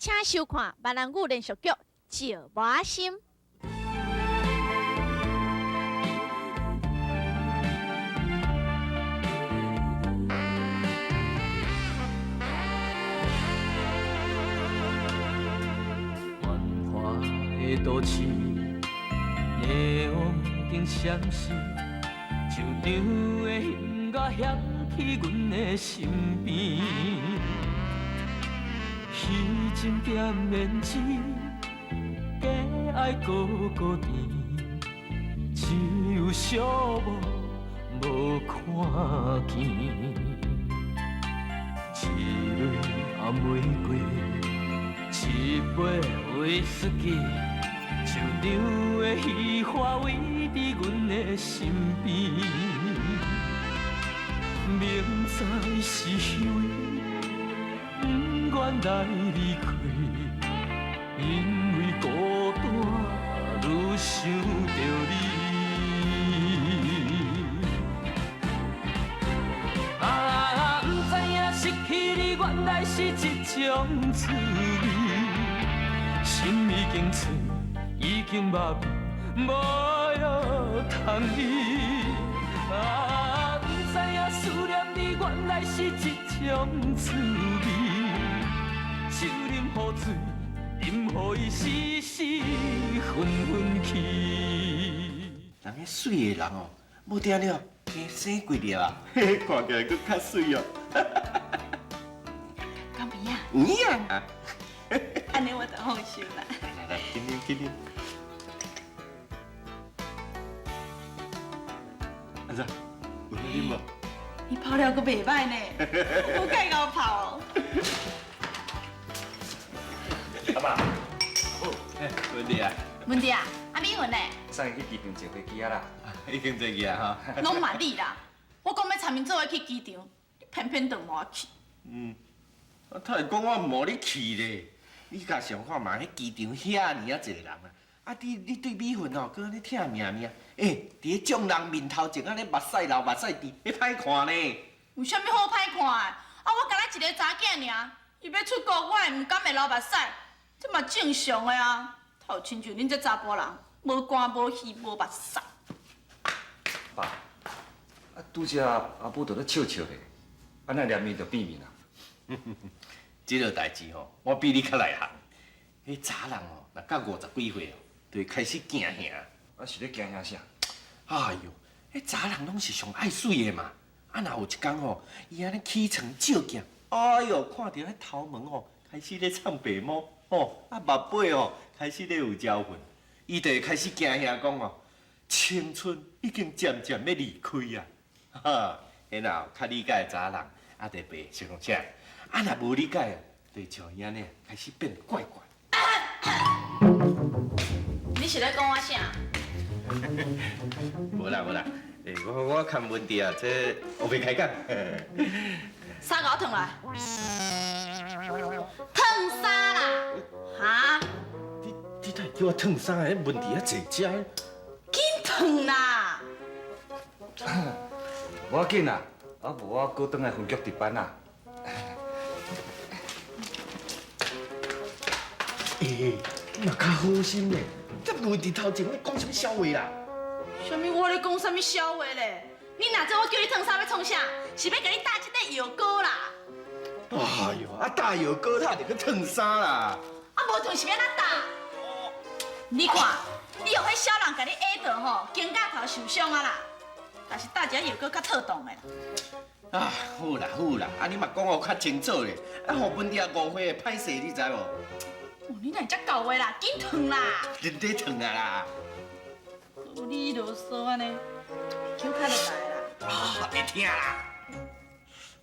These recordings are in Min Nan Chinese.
請收看閩南語連續劇《石磨心》。繁華的都市，霓虹燈閃爍，球場的音樂響起阮的身邊。彼種點胭脂，假愛閣閣甜，只有寂寞無看見。一蕊红玫瑰，一杯威士忌，球場的戏花围伫阮的身边。明知是虚伪，不愿来离开，因为孤单，愈想著你。啊，不知影失去你，原來是一種滋味。心已經碎，已經麻痹，無藥通醫。啊，不知影思念你，原來是一種滋味。酒啉予醉，飲予伊死死昏昏去。人彼媠的人哦，無定了，加生幾粒啊，看起來閣較媠哦。講邊啊？有影啊！按呢我就放心啦。來來來，緊啉緊啉。按怎？有好啉無？你泡料閣袂䆀呢，無蓋𠢕泡。阿媽，好，文弟啊，文弟啊，啊美雲呢？送伊去機場坐飛機啊啦。已經坐去啊吼。攏嘛你啦！我講欲參𪜶做伙去機場，你偏偏就無愛去。嗯，啊，他會講我毋予你去咧，你共想看覓，彼機場遐爾仔濟人啊，啊你對美雲哦，閣按呢疼命命，欸，佇咧眾人面頭前按呢目屎流目屎滴，彼歹看呢。有啥物好歹看的？啊，我敢若一个查某囝爾，伊欲出國，我會毋甘會流目屎，這嘛正常的啊。頭親像恁這查埔人，無肝無肺無目屎。爸，啊，拄才阿母就咧笑笑咧，啊，哪連面就變面啊？這个代誌吼，我比你較內行。彼查人哦，若到五十幾歲哦，就會開始驚嚇。啊，是咧驚嚇啥？哎喲，彼查人攏是上愛媠的嘛。啊，若有一工吼，伊按呢起床照鏡，哎喲，看著彼頭毛吼開始咧藏白毛，吼啊目尾吼開始咧有焦痕，伊就會開始驚嚇講哦，青春已經漸漸欲離開啊。哈，彼若有較理解的查人，啊，就袂想講啥。啊，若無理解，就會像伊按呢開始變怪怪。你是咧講我啥？無啦無啦，欸，我看問題啊，這烏白開講。衫共我脫來，脫衫啦！哈？你哪會叫我脫衫啊？彼問題啊濟遮。緊脫啦！無要緊啦，啊無我閣轉來分局值班啦。欸，你嘛較好心咧，這問題頭前你講啥物痟話啦？啥物？我咧講啥物痟話咧？你若知我叫你脫衫欲創啥？是欲共你打這塊藥膏啦？哎喲，啊打藥膏，他就去脫衫啦。啊無脫是欲按怎打？你看，你予彼小人共你下到吼，肩胛頭受傷啊啦。但是打一下藥膏較妥當的啦。啊，好啦好啦，啊你嘛講予較清楚咧，啊予文弟誤會歹勢，你知無？哦，你哪會遮厚話啦？緊脫啦！認真脫啊啦！你囉嗦按呢，手較落來啦。啊，會疼啦！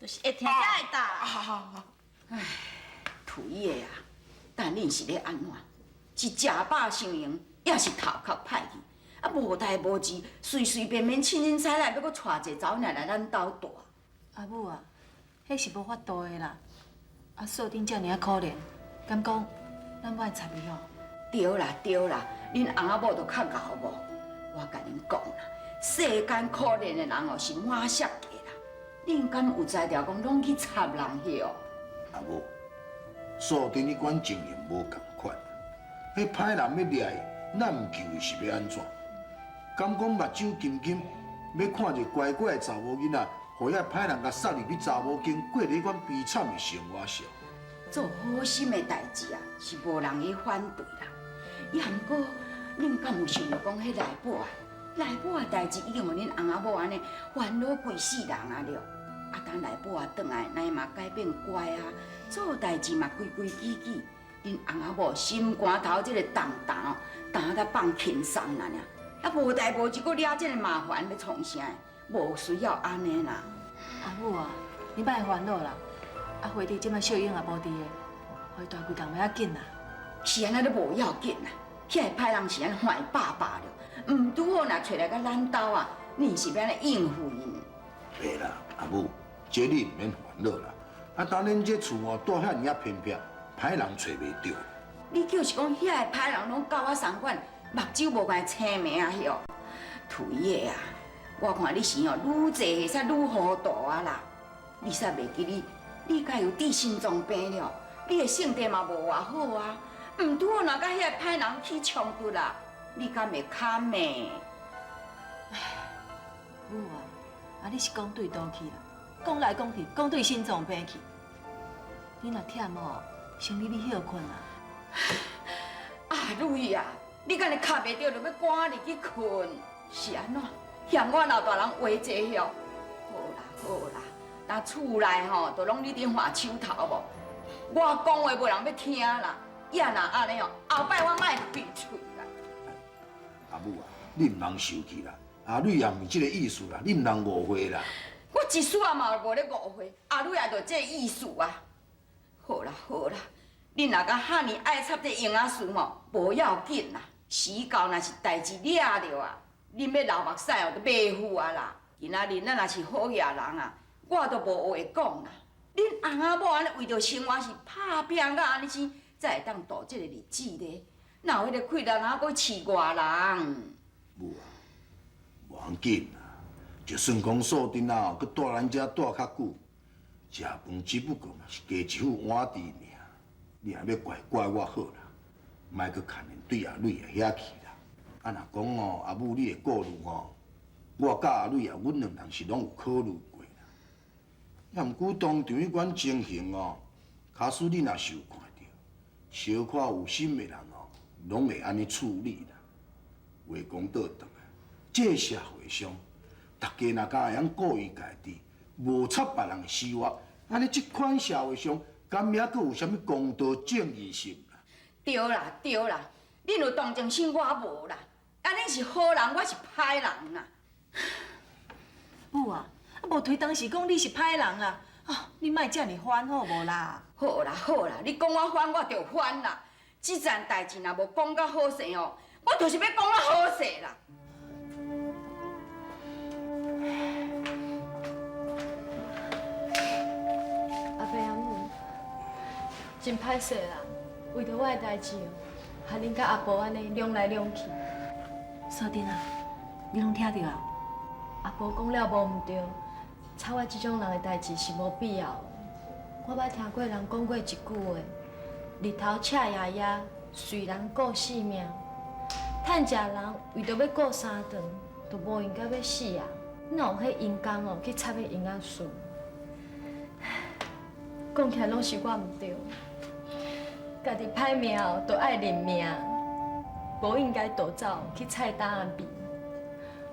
就是會疼才會打。好好好。唉，土伊的啊，但恁是咧按怎？是食飽傷閒，抑是頭殼歹去？啊，無代無誌，隨隨便便凊凊彩彩，欲閣帶一个查某囝來咱兜住。阿母啊，彼是無法度的啦。啊，素貞遮爾仔可憐，敢講咱無愛插伊哦？對啦對啦，恁翁仔某都較𠢕無？我共恁講啦，世間可憐的人哦是滿世界啦。恁敢有才調講攏去插人去哦？阿母，素贞彼款情形无仝款，彼歹人欲掠伊，咱毋救伊是欲按怎？敢讲目睭金金，欲看一个乖乖的查某囡仔，予遐歹人共杀入去查某间，过彼款悲惨的生活是？做好心的代志啊，是无人去反对啦。也毋过，恁敢有想著讲，彼内母啊，内母的代志已经予恁翁仔某按呢烦恼规世人啊了。啊，等内母啊转来，乃嘛改变乖啊，做代志嘛规规矩矩。恁翁仔某心肝头这个重担哦，担甲放轻松啦尔。啊，无代无志，阁惹这个麻烦，欲创啥？无需要按呢啦。阿母啊，你莫烦恼啦。啊，花弟这摆秀英也无伫的，予伊大规工袂要紧啦。是按呢都无要紧啦，遐个歹人是按呢看伊饱饱了，毋拄好若揣来到咱兜啊，恁是欲按呢应付𪜶？袂啦，阿母，这你毋免烦恼啦。啊，当恁这厝哦，住遐尔仔偏僻，歹人揣袂著。你就是讲遐个歹人拢佮我仝款，目睭无共青明啊哟。土的啊，我看你是哦，愈济会使愈糊涂啊啦。你煞袂记你，你敢有得心脏病了？你的性地嘛无偌好啊。毋拄好若佮遐个歹人起冲突啦，你敢会堪的？母啊，啊你是讲对佗去啦？讲来讲去，讲对心脏病去。你若忝哦，先入去歇睏啦。阿蕊啊，你敢若敲袂著，就欲赶入去睏，是按怎？嫌我老大人话济哟？好啦好啦，若厝内吼，就拢你伫换手头无？我讲话无人欲听啦。也若按呢哦，后摆我莫开喙啦。阿母啊，你毋通生气啦。阿蕊也毋是这个意思啦，你毋通误会啦。我一丝仔嘛无咧误会，阿蕊也就这个意思啊。好啦好啦，恁若敢遐尔爱插这婴仔事吼，无要紧啦。时到若是代志掠著啊，恁欲流目屎哦，都袂赴啊啦。今仔日咱若是好额人啊，我都无话讲啦。恁翁仔某按呢为著生活是拍拚甲按呢生，才会当度这个日子咧。哪有彼个气力啊，阁饲外人？母啊，无要紧啦，就算讲素贞啊，阁蹛咱遮蹛较久，食饭只不过嘛是加一副碗箸尔。你若欲怪怪我好啦，莫阁牵连对阿蕊仔遐去啦。啊，若讲哦，阿母你会顾虑吼，我佮阿蕊啊，阮两人是拢有考虑过啦。也毋过当场彼款情形哦，假使你若是有看著，小可有心的人哦，拢会按呢处理啦。话讲倒转来，这社会上，大家若敢会晓顾伊家己，无插别人的死活，按呢这款社会上，敢犹阁有啥物公道正义心啦？对啦对啦，恁有同情心，我无啦。啊，恁是好人，我是歹人啦。母啊，啊无推当时讲你是歹人啦，啊，你莫遮尔烦好无啦？好啦好啦，你讲我烦，我就烦啦。这件代志若无讲甲好势哦，我就是欲讲甲好势啦。阿伯阿母，真歹势啦，为著我的代志哦，害恁佮阿婆按呢量来量去。素贞啊，你拢听著啊？阿婆讲了无毋对，插我这种人的代志是无必要的。我捌听过人讲过一句话：日头赤掖掖，随人顾性命。趁食人为著欲顾三顿，就无闲甲欲死啊！哪有彼闲工哦去插彼婴仔事？讲起来拢是我毋对，家己歹命哦，就爱认命，无应该逃走去菜担仔味，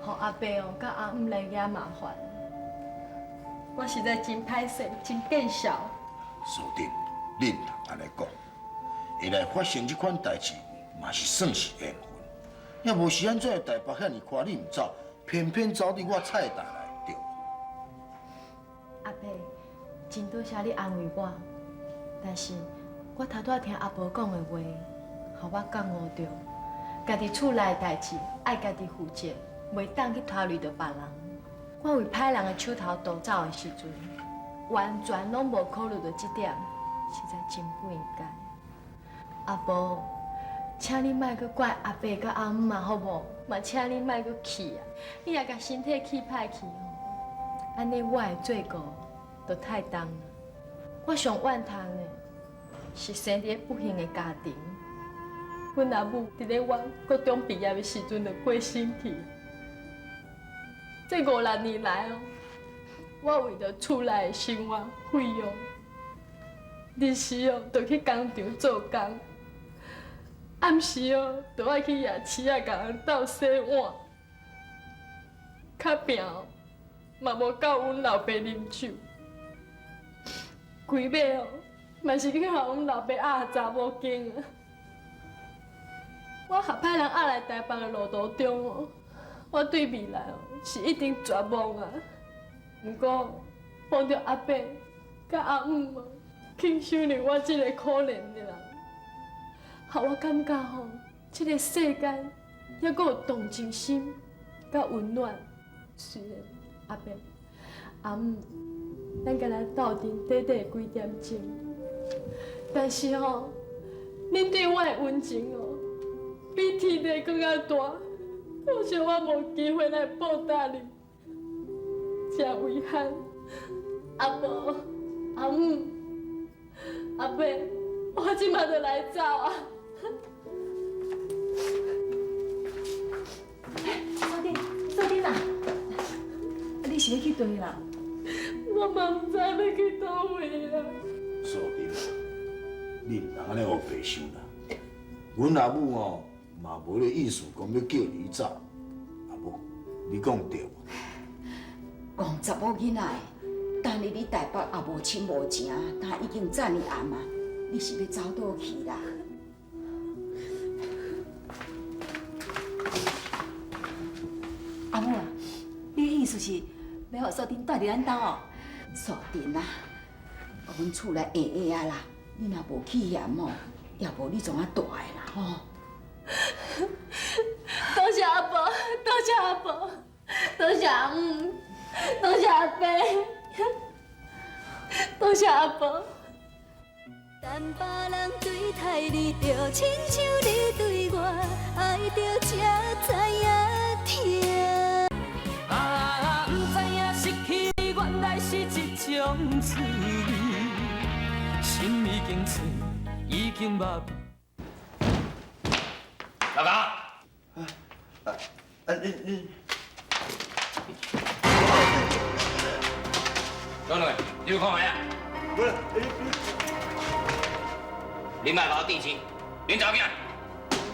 予阿伯哦佮阿姆来惹麻烦。我实在真歹势，真见笑。素贞，你毋通按呢讲，会来发生这款代志，嘛是算是缘分。也无是按怎会台北遐尔宽，你毋走，偏偏走伫我菜担来，对无？阿伯，真多谢你安慰我，但是我头拄仔听阿婆讲的话，予我感悟著，家己厝内的代志爱家己负责，袂当去拖累著别人。我为歹人的手头逃走的时阵，完全拢无考虑著这点，实在真不应该。阿婆，请你莫阁怪阿伯佮阿姆啊，好无？嘛，请你莫阁气啊！你若共身体气歹去吼，按呢我的罪过就太重了。我上怨叹的是生佇咧不幸的家庭。阮阿母佇咧我高中畢業的時陣就過身去。這五六年來哦，我為著厝內的生活費用，日時哦就去工廠做工，暗時哦就愛去夜市仔共人鬥洗碗，較拚哦嘛無夠阮老爸啉酒，規尾哦嘛是去予阮老爸壓查某囝啊。我予歹人押來台北的路途中哦，我對未來哦是一定絕望啊。毋過碰著阿伯佮阿姆哦，肯收留我這个可憐的人，予我感覺吼，這个世間猶閣有同情心佮溫暖。雖然阿伯、阿姆，咱敢若鬥陣短短幾點鐘，但是吼，恁對我的溫情哦，比天地閣較大，可惜我無機會來報答你，真遺憾。阿婆、阿姆、阿伯，我這馬就來走啊！素貞，素貞啊，你是欲去佗位啦？我嘛毋知欲去佗位啦。素貞啊，你毋通按呢烏白想啦。阮阿母吼嘛無咧意思講欲叫你走，阿母，你講對無？講查某囡仔的，等你佇台北也無親無情，他已經遮爾暗啊，你是欲走佗去啦？阿母啊，你的意思是欲予素貞蹛佇咱兜哦？素貞啊，阮厝內下下啊啦，你若無去嫌哦，也無你創啊大的啦吼。多謝阿婆，多謝阿婆，多謝阿姆，多謝阿伯，多謝阿婆。等別人對待你，就親像你對我，愛著才知影疼。啊，毋知影失去你原來是一種滋味，心已經碎，已經麻痹。老高，啊你，老两个，你有看覓啊？不是，你莫把我定亲，恁查某囝。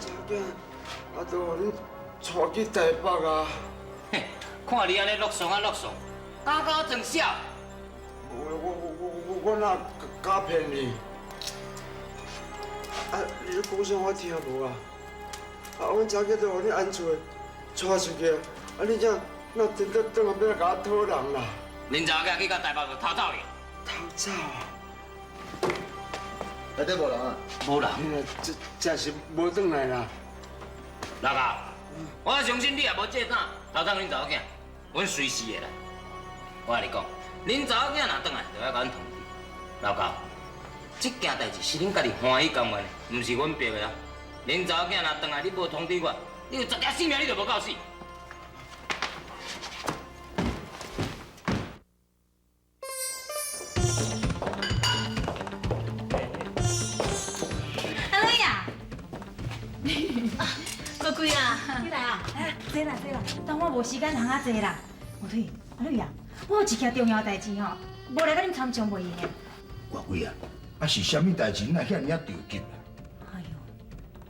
查某囝，啊，都予恁帶去台北啊。嘿，看你按呢落爽啊落爽，敢佮我装痟？我哪敢騙你？啊，你咧講啥我聽無啊？啊，阮查某囝都予恁安厝的帶出去啊！啊，你這哪真正轉來欲來共我討人啦？恁查某囝去到台北就偷走去。偷走啊？內底無人啊？無人。這這是無轉來啦。老高，我相信你也無這膽偷走恁查某囝，阮隨時會來。我共你講，恁查某囝若轉來，就愛共阮通知。老高，這件代誌是恁家己歡喜甘願的，毋是阮逼的啊。恁查某囝若轉來，你無通知我，你有十條性命你都無夠死。阿女啊，国贵啊，你來啊？哎，坐啦坐啦，當我無時間通啊坐啦。無對，阿女啊，我有一件重要代誌吼，無來共恁參詳袂用的。國貴啊，啊是啥物代誌？哪遐爾仔著急啦？哎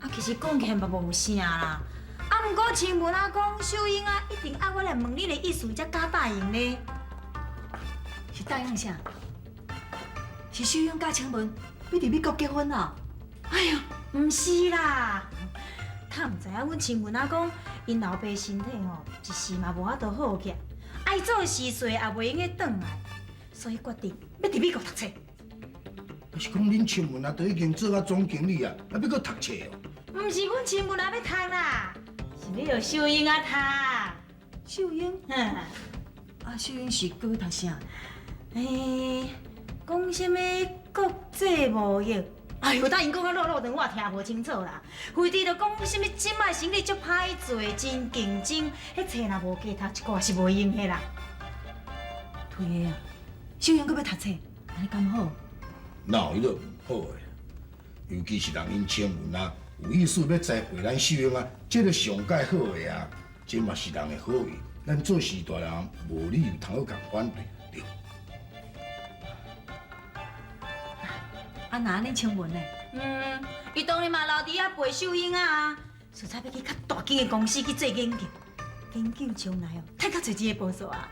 喲，啊其實講起來嘛無啥啦。啊，毋過清文啊講，秀英啊一定愛我來問你的意思，才敢答應呢。是答應啥？是秀英佮清文欲佇美國結婚啊？哎喲，毋是啦，他毋知影阮清文啊講，𪜶老爸身體吼一時嘛無法度好起來，啊伊做時勢也袂用得轉來，所以決定欲佇美國讀冊。啊是講恁清文啊，都已經做到總經理啊，啊欲閣讀冊哦？毋是阮清文啊欲讀啦，是欲予秀英啊讀。秀英？嗯。啊，秀英是閣欲讀啥？欸，講啥物國際貿易？哎喲，等𪜶講甲落落長，我也聽無清楚啦。非佇就講啥物，這擺生意足歹做，真競爭，彼冊若無加讀一寡是袂用的啦。對的啊，秀英閣欲讀冊，按呢敢好？哪有彼落毋好的？尤其是人𪜶清文啊，有意思欲栽培咱秀英啊，這个上蓋好的啊，這嘛是人的好意，咱做序大人無理由通好共反對，對。啊，那按呢清文呢？嗯，伊當然嘛留佇遐陪秀英啊，實在欲去較大間的公司去做研究，研究將來哦，趁較濟錢的報數啊。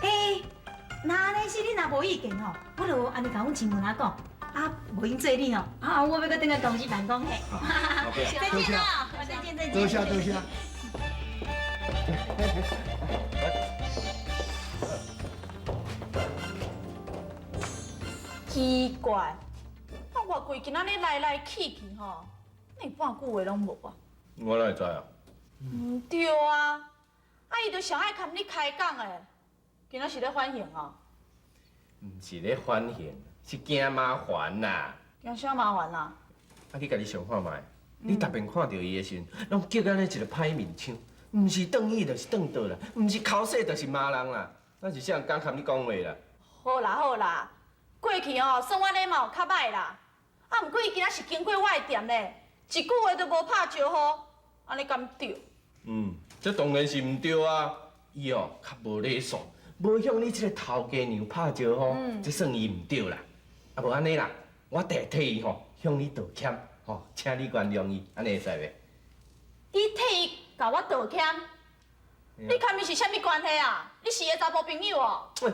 欸，那按呢是你若無意見吼，我就按呢共阮清文仔講，啊，無閒做你哦，啊，我欲閣轉來公司辦公嘿。再見啊，再見再見。多謝多謝。奇怪，啊，外櫃今仔日來來去去吼，你半句話攏無啊？我哪會知啊？毋對啊，啊伊就上愛含你開講的，今仔是咧反省哦？毋是咧反省，是驚麻煩啦。驚啥麻煩啊？啊，你家己想看覓，你逐遍看著伊的時陣，攏激按呢一個歹面相，毋是轉去就是轉倒啦，毋是剾洗就是罵人啦。那是啥人敢含你講話啦？好啦好啦。過去哦，算我禮貌較歹啦。啊，毋過伊今仔是經過我的店咧，一句話都無拍招呼，按呢敢對？嗯，這當然是毋對啊。伊哦較無禮數，無向你這個頭家娘拍招呼，這算伊毋對啦。啊，無按呢啦，我代替伊吼向你道歉，吼，請你原諒伊，按呢會使袂？你替伊共我道歉？你佮伊是啥物關係啊？你是伊的查埔朋友哦？喂。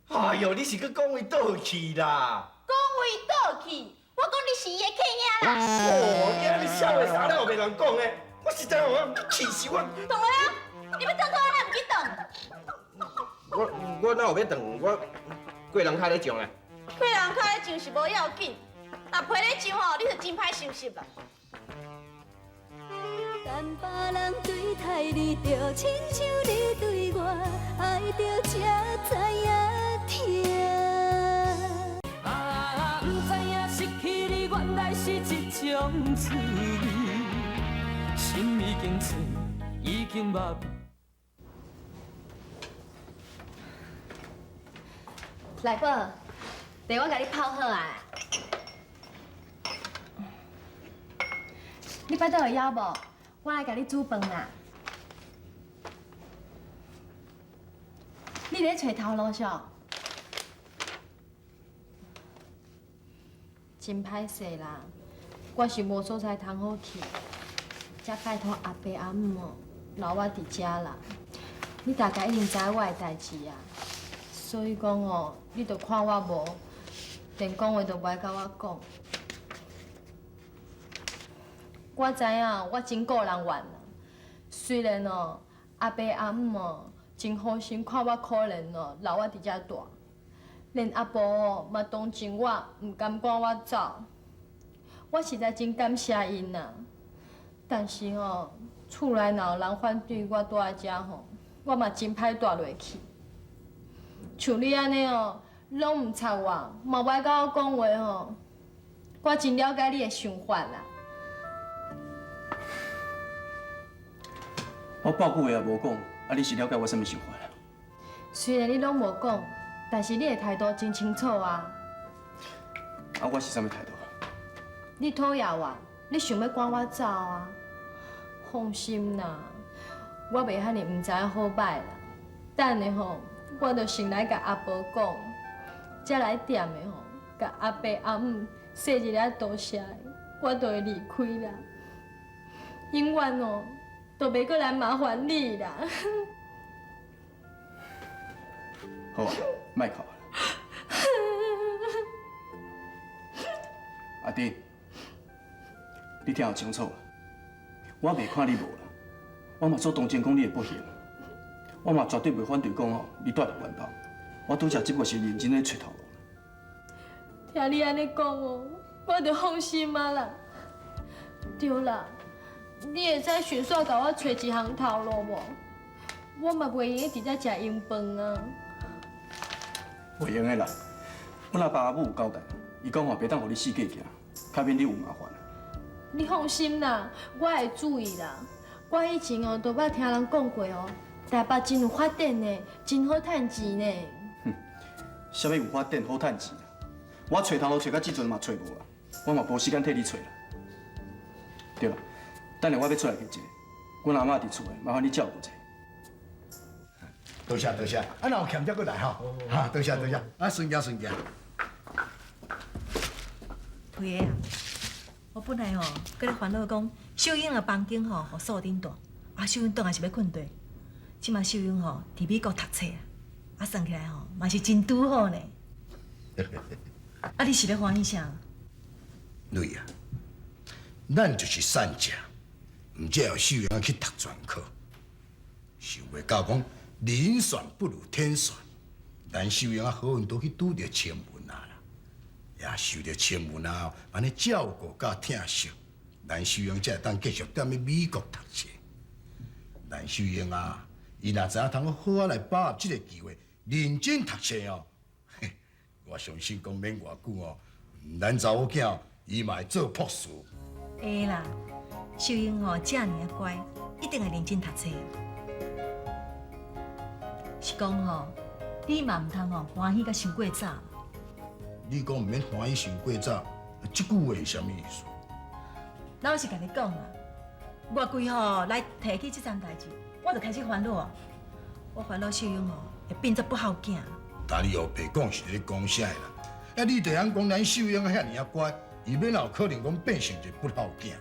哎喲，你是閣講伊倒去啦？講伊倒去，我講你是伊的客兄啦。哦，你按呢痟的啥了袂人講的，我實在我氣死我。轉來啊！你欲轉倒來，毋去轉。我哪有欲轉？我過人跤咧上啊。過人跤咧上是無要緊，若批咧上吼，你就真歹收拾啦。等別人對待你，就親像你對我，愛著才知影疼。啊，毋知影失去你，原來是一種滋味，心已經碎，已經麻痹。來寶，茶我共你泡好啊。你腹肚會枵無？我來共你煮飯啦。你咧揣頭路上？真歹勢啦，我是無所在通好去，才拜託阿爸阿姆哦留我佇遮啦。你大概已經知我的代誌啊，所以講哦，你就看我無，連講話都無愛佮我講。我知影，我真顧人怨啦。雖然哦，阿爸阿姆哦真好心，看我可憐哦，留我佇遮蹛。連阿婆哦嘛同情我，毋甘趕我走。我實在真感謝𪜶啦。但是哦，厝內若有人反對我蹛佇遮吼，我嘛真歹蹛落去。像你按呢哦，攏毋插我，嘛無愛佮我講話吼，我真了解你的想法啦。我半句話也無講，啊，你是了解我啥物想法啦？雖然你攏無講，但是你的態度真清楚啊。啊，我是啥物態度？你討厭我，你想欲趕我走啊？放心啦，我袂遐爾毋知影好歹啦。等下吼，我就先來共阿婆講，才來店的吼，共阿爸阿姆說一下多謝，我就會離開啦。永遠哦，都袂閣來麻煩你啦。好啊，莫哭啊。阿弟，你聽予清楚，我袂看你無啦，我嘛做同情講你的不幸，我嘛絕對袂反對講吼，你蹛佇阮兜。我拄才只不過是認真咧揣頭路。聽你按呢講哦，我就放心啊啦。對啦，你會使順紲共我揣一項頭路無？我嘛袂用得佇遮食閒飯啊。袂用的啦，阮阿爸阿母有交代，伊講吼袂當予你四界行，較免你有麻煩。你放心啦，我會注意啦。我以前哦，都捌聽人講過哦，台北真有發展呢，真好趁錢呢。哼，啥物有發展好趁錢啊？我揣頭路揣到這陣嘛揣無啊。我嘛無時間替你揣啦。對啦，等下我欲出來行一下，阮阿嬤佇厝內，麻煩你照顧者。多謝多謝，啊，若有欠才閣來吼，哈，多謝多謝，啊，順行順行。推的啊！我本來吼，閣咧煩惱講，秀英的房間吼，予素貞住，啊，秀英轉來是欲睏綴。這馬秀英吼，佇美國讀冊啊，啊，算起來吼，嘛是真拄好呢。啊，你是咧歡喜啥？女啊，咱就是散食，毋才予秀英去讀專科。想袂到講人算不如天算，咱秀英啊好運都去拄著清文啊啦，也受著清文啊按呢照顧佮疼惜，咱秀英才會當繼續踮咧美國讀冊。咱秀英啊，伊若知影通好好來把握這個機會，認真讀冊哦，嘿，我相信講免偌久哦，咱查某囝伊嘛會做博士。會啦，秀英吼遮爾仔乖，一定會認真讀冊。是講吼，你嘛毋通吼歡喜甲傷過早。你講毋免歡喜傷過早，這句話是啥物意思？老實共你講啊，月桂吼來提起這樁代誌，我就開始煩惱啊。我煩惱秀英吼會變做不孝囝。但你烏白講是咧講啥啦？啊，你就曉講咱秀英遐爾仔乖，伊欲哪有可能講變成一个不孝囝？